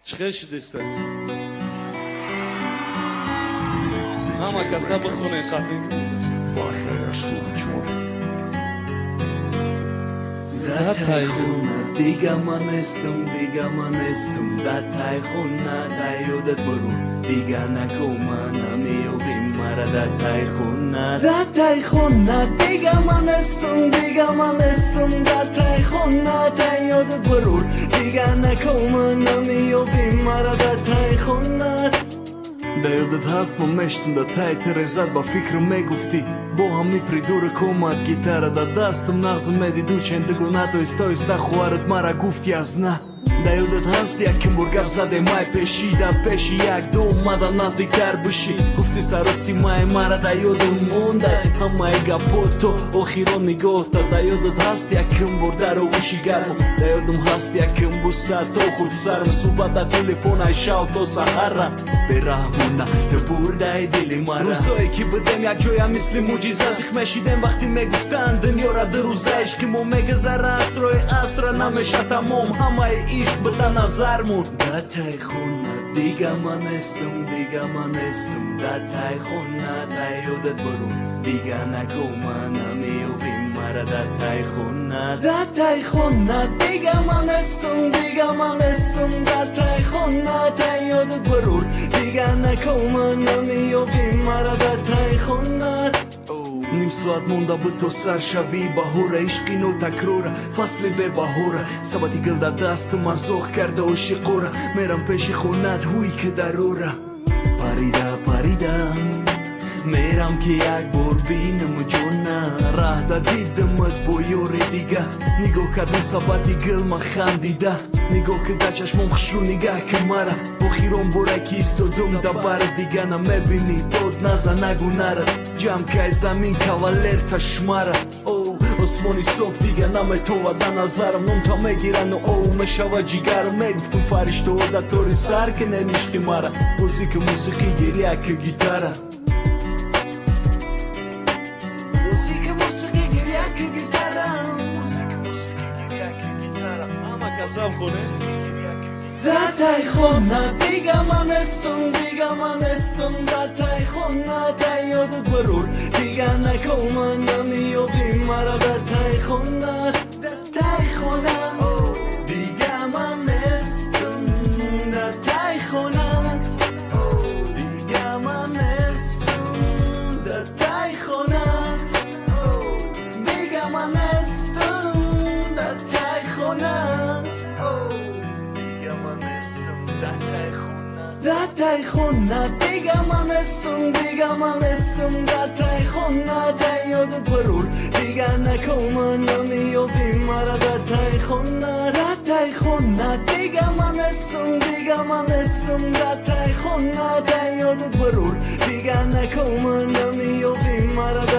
Чӣ шудеста? Ҳама каса бихонед қатъин. Да тай хона дига ман нестам, дига ман нестам. Да тай хона да ёдат буру, дига накома намеёбӣ мара да тай хона. Да тай хона дига ман нестам, дига ман нестам. Да тай хона да ёдат буру, дига накома намеёбӣ мара да тай хона. Да ёдат ҳаст ман мештум да тай терезат ба фикрм мегуфтӣ. Бо ҳами придурок омад гитара да дастам нағз медиду чендугуна то истоиста хуарат мара гуфт язна. Да ёдат ҳаст яким бор гап задем май пеши да пеши як ду омада наздиктар бишӣ. Гуфти сарости май мара да ёдам мондай ҳамаи гапҳо то охирон нигоҳта. Да ёдат ҳаст яким бор дар оғӯши гарму, да ёдам ҳаст яким буса то хурд сарм суҳбат да телефон ай шав то саҳара. Бераҳмона ту бурдаи дили мара. Рӯзое ки будем якҷоя мисли мӯъҷиза зиқ мешидем вақте мегуфтанд дунёра ду рӯза ишқи мо мегузара асрои асра намеша тамом ҳамаи ишқ буда назармон. Да тай хона дига ман нестам, дига ман нестам. Да тай хона да ёдат буру, дига накома намеёбӣ мара да тай хона. Да тай хона дига ман нестам, дига ман нестам. Да тай хона да ёдат буру, дига накома намеёбӣ мара да тай хона. Ним соат монда буд то сар шавӣ баҳора, ишқи нотакрора, фасли бебаҳора. Сабати гил дар дастам азоқ карда ошиқора, мерам пеши хонат ҳуй ки дарора. Парида парида мерам ки як бор бинам ҷона, раҳда дидамат бо ёри дига. Нигоҳ кардам сабати гил ма хандида, нигоҳ ки дар чашмом хушрӯ нигаҳ ки мара. Охирон боре ки истодум да бар дига намебинӣ, дод наза нагу нара. Ҷамъ кай замин кавалер ташмара. О осмони соф дига наметова да назарам, номта мегирану оу мешава ҷигарам. Мегуфтум фариштаҳо да тори сар ки неништи мара. Бозӣ ки мусиқӣ гиря ки гитара. Ҳама касам хонед. Да тай хона дига ман нестам, дига ман нестам. Да тай хона да ёдат бурур, дига накома намеёбӣ мара да тай хона. Да тай хона дига ман нестам, да тай хона дига ман нестам. Да тай хона дига ман нестам, да тай хона. Да тай хона дига ман нестам, дига ман нестам. Да тай хона да ёдат бурур, дига накома намеёбӣ мара да тай хона. Да тай хона дига ман нестам, дига ман нестам. Да тай хона да ёдат бурур, дига накома намеёбӣ мара да